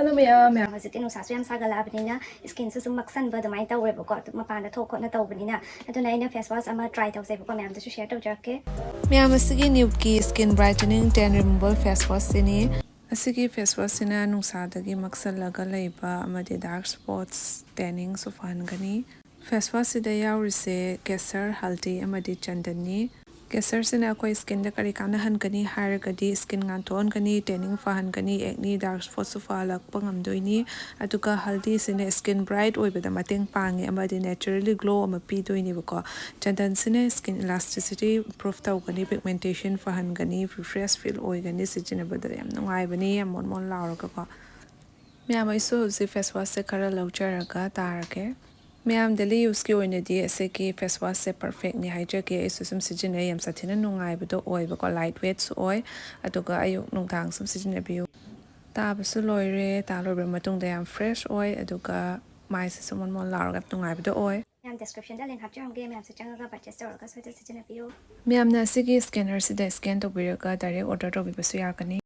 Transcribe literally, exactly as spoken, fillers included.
Hello ꯃꯌꯥꯝ, ꯃꯌꯥꯝ꯫ ꯍꯧꯖꯤꯛꯇꯤ ꯅꯨꯡꯁꯥꯁꯨ ꯌꯥꯝ ꯁꯥꯒꯠꯂꯛꯑꯕꯅꯤꯅ ꯏꯁꯀꯤꯟꯁꯨ ꯁꯨꯝ ꯃꯛꯁꯟꯕ ꯑꯗꯨꯃꯥꯏꯅ ꯇꯧꯔꯦꯕꯀꯣ, ꯑꯗꯨ ꯃꯄꯥꯟꯗ ꯊꯣꯛ ꯈꯣꯠꯅ ꯇꯧꯕꯅꯤꯅ꯫ ꯑꯗꯨꯅ ꯑꯩꯅ ꯐꯦꯁ ꯋꯥꯁ ꯑꯃ ꯇ꯭ꯔꯥꯏ ꯇꯧꯖꯩꯕꯀꯣ, ꯃꯌꯥꯝꯗꯁꯨ ꯁꯤꯌꯔ ꯇꯧꯖꯔꯛꯀꯦ꯫ ꯃꯌꯥꯝ, ꯑꯁꯤꯒꯤ ꯅ꯭ꯌꯨꯕꯀꯤ ꯁ꯭ꯀꯤꯟ ꯕ꯭ꯔꯥꯏꯇꯅꯤꯡ ꯇꯦꯟ ꯔꯤꯃꯨꯚꯜ ꯐꯦꯁ ꯋꯥꯁꯁꯤꯅꯤ꯫ ꯑꯁꯤꯒꯤ ꯐꯦꯁ ꯋꯥꯁꯁꯤꯅ ꯅꯨꯡꯁꯥꯗꯒꯤ ꯃꯛꯁꯜꯂꯒ ꯂꯩꯕ ꯑꯃꯗꯤ ꯗꯥꯔꯛ ꯁ꯭ꯄꯣꯠꯁ, ꯇꯦꯅꯤꯡꯁꯨ ꯐꯍꯟꯒꯅꯤ꯫ ꯐꯦꯁ ꯋꯥꯁꯁꯤꯗ ꯌꯥꯎꯔꯤꯁꯦ ꯀꯦꯁꯔ, ꯍꯜꯗꯤ ꯑꯃꯗꯤ ꯆꯟꯗꯟꯅꯤ꯫ ꯀꯦꯁꯔꯁꯤꯅ ꯑꯩꯈꯣꯏ ꯁ꯭ꯀꯤꯟꯗ ꯀꯔꯤ ꯀꯥꯟꯅꯍꯟꯒꯅꯤ ꯍꯥꯏꯔꯒꯗꯤ, ꯁ꯭ꯀꯤꯟ ꯉꯥꯟꯊꯣꯛꯍꯟꯒꯅꯤ, ꯇꯦꯅꯤꯡ ꯐꯍꯟꯒꯅꯤ, ꯑꯦꯛꯅꯤ, ꯗꯥꯔꯛ ꯁ꯭ꯄꯣꯠꯁꯨ ꯐꯍꯜꯂꯛꯄ ꯉꯝꯗꯣꯏꯅꯤ꯫ ꯑꯗꯨꯒ ꯍꯜꯗꯤꯁꯤꯅ ꯁ꯭ꯀꯤꯟ ꯕ꯭ꯔꯥꯏꯠ ꯑꯣꯏꯕꯗ ꯃꯇꯦꯡ ꯄꯥꯡꯉꯤ ꯑꯃꯗꯤ ꯅꯦꯆꯔꯦꯜꯂꯤ ꯒ꯭ꯂꯣ ꯑꯃ ꯄꯤꯗꯣꯏꯅꯦꯕꯀꯣ꯫ ꯆꯟꯗꯟꯁꯤꯅ ꯁ꯭ꯀꯤꯟ ꯏꯂꯥꯁꯇꯤꯁꯤꯇꯤ ꯏꯝꯄ꯭ꯔꯨꯚ ꯇꯧꯒꯅꯤ, ꯄꯤꯒꯃꯦꯟꯇꯦꯁꯟ ꯐꯍꯟꯒꯅꯤ, ꯔꯤꯐ꯭ꯔꯦꯁ ꯐꯤꯜ ꯑꯣꯏꯒꯅꯤ, ꯁꯤꯖꯤꯟꯅꯕꯗ ꯌꯥꯝ ꯅꯨꯡꯉꯥꯏꯕꯅꯤ, ꯌꯥꯝ ꯃꯣꯟ ꯃꯣꯟ ꯂꯥꯎꯔꯒꯀꯣ꯫ ꯃꯌꯥꯝ, ꯑꯩꯁꯨ ꯍꯧꯖꯤꯛ ꯐꯦꯁ ꯋꯥꯁꯁꯦ ꯈꯔ ꯂꯧꯖꯔꯒ ꯇꯥꯔꯒꯦ꯫ ꯃꯌꯥꯝ, ꯗꯦꯂꯤ ꯌꯨꯁꯀꯤ ꯑꯣꯏꯅꯗꯤ ꯑꯁꯤꯒꯤ ꯐꯦꯁ ꯋꯥꯁꯁꯦ ꯄꯔꯐꯦꯛꯅꯤ ꯍꯥꯏꯖꯒꯦ꯫ ꯑꯩꯁꯨ ꯁꯨꯝ ꯁꯤꯖꯤꯟꯅꯩ, ꯌꯥꯝ ꯁꯥꯊꯤꯅ ꯅꯨꯡꯉꯥꯏꯕꯗꯣ ꯑꯣꯏꯕꯀꯣ, ꯂꯥꯏꯠ ꯋꯦꯠꯁꯨ ꯑꯣꯏ꯫ ꯑꯗꯨꯒ ꯑꯌꯨꯛ ꯅꯨꯡꯗꯥꯡ ꯁꯨꯝ ꯁꯤꯖꯤꯟꯅꯕꯤꯌꯨ꯫ ꯇꯥꯕꯁꯨ ꯂꯣꯏꯔꯦ, ꯇꯥ ꯂꯣꯏꯔꯕ ꯃꯇꯨꯡꯗ ꯌꯥꯝ ꯐ꯭ꯔꯦꯁ ꯑꯣꯏ, ꯑꯗꯨꯒ ꯃꯥꯏꯁꯤꯁꯨ ꯃꯣꯟ ꯃꯣꯟ ꯂꯥꯎꯔꯒ ꯌꯥꯝ ꯅꯨꯡꯉꯥꯏꯕꯗꯣ ꯑꯣꯏ꯫ ꯃꯌꯥꯝ, ꯗꯤꯁꯀ꯭ꯔꯤꯞꯁꯟꯗ ꯂꯤꯡ ꯍꯥꯞꯆꯔꯝꯒꯦ, ꯃꯌꯥꯝꯁꯨ ꯆꯪꯉꯒ ꯄꯔꯆꯦꯁ ꯇꯧꯔꯒ ꯁꯣꯏꯗꯅ ꯁꯤꯖꯤꯟꯅꯕꯤꯌꯨ꯫ ꯃꯌꯥꯝꯅ ꯑꯁꯤꯒꯤ ꯁ꯭ꯀꯦꯅꯔꯁꯤꯗ ꯁ꯭ꯀꯦꯟ ꯇꯧꯕꯤꯔꯒ ꯗꯥꯏꯔꯦꯛ ꯑꯣꯔꯗꯔ ꯇꯧꯕꯤꯕꯁꯨ ꯌꯥꯒꯅꯤ꯫